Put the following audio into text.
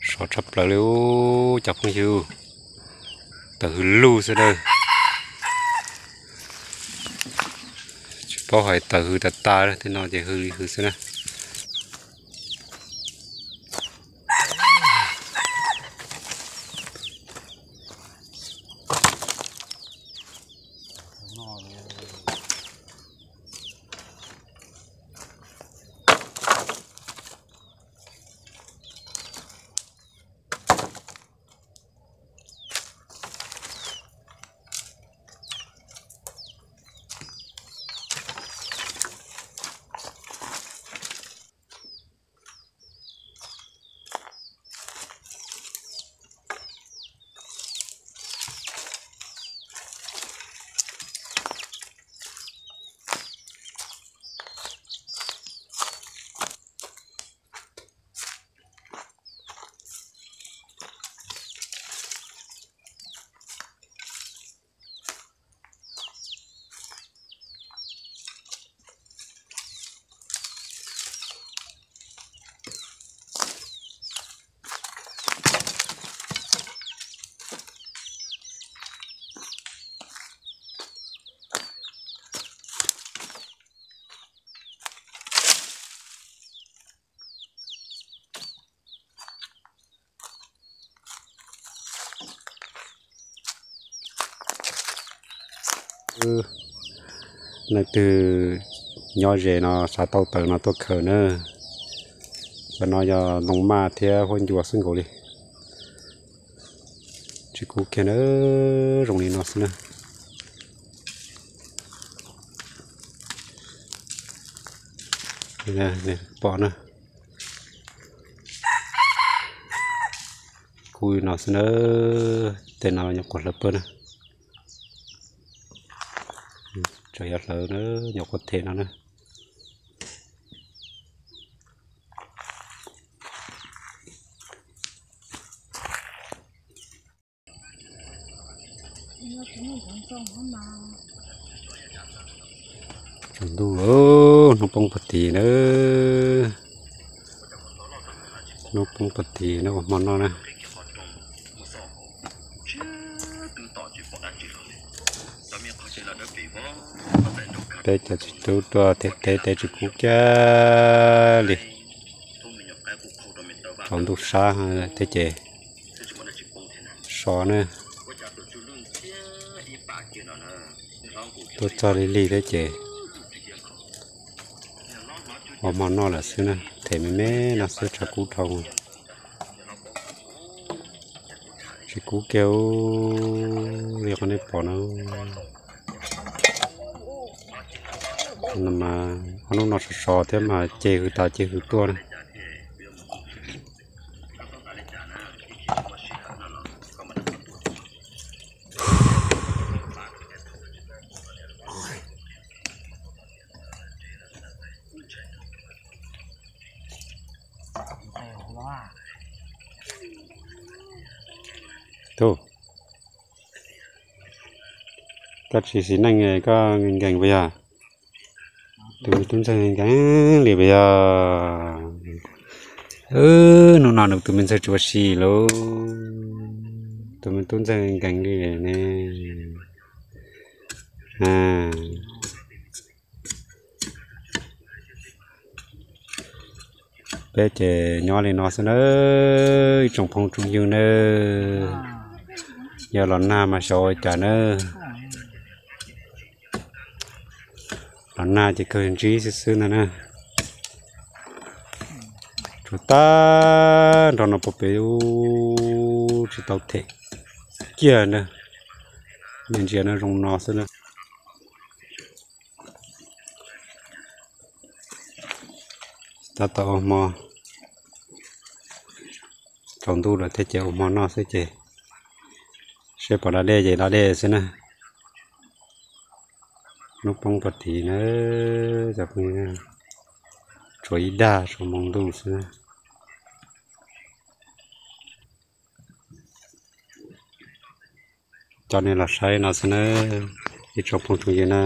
Sov tshaj plaws li ub cov phooj ywg, tawm hws lug xwb na. Tsis paub hais tawm hws tas tas tej no ces hws li hws xwb na. Leej twg nyob ze no xav tau taws no tuaj khaws na. Cov no yog ntoo maj thiab huab ncua xwb nkaus li. Tsis kub kiag na, zoo li no xwb na. Pom na, kub li no xwb na. Tej no nyuam qhuav hlawv pawg na. Tseem yuav hlawv na, nyuam qhuav them no na. Tsaus ntuj, hnub poob puag tim na. Hnub poob puag tim na, ua hmo noj na. Peb cov txiv tub tuaj them teb, teb tsis kub kiag li. Tsaus ntuj sab thiab ces so na. Tuaj txog lig lig thiab ces Ua hmo noj lawm xwb na, them me me no xwb tshav kub dhau. Tsis kub kiag li qhov nej pom no. Ob hnub no sov sov thiab mas ceg hws tas ceg hws tuaj na. Tus, koj tsis xis neej koj nkees nkees puas yog? Tus me tub ntxawg nkees li puas yog? Hnub no nws tus me ntxawg tsis ua si lauj. Tus me tub ntxawg nkees li ne. Peb ces nyob li no xwb nawb ib tsoom phooj tsoom ywg nawb. Yog los nag mas xyov ua cas nawb. Los nag ces kawg ntsib xwb xwb ntag na. Tsuas tag nrho no puag pem ub tsis tau them kiag na. Nej ntsia no zoo no xwb na. Tab tom ua hmo, tsaus ntuj lawm thiab ces ua hmo noj xwb ces seb pom da dej ces da dej xwb na. Hnub poob puag tid na, cov phooj ywg, tsuas ib dag tsaus ntuj xwb na. Coj nej los saib no xwb na, ib tsoom phooj tsoom ywg na.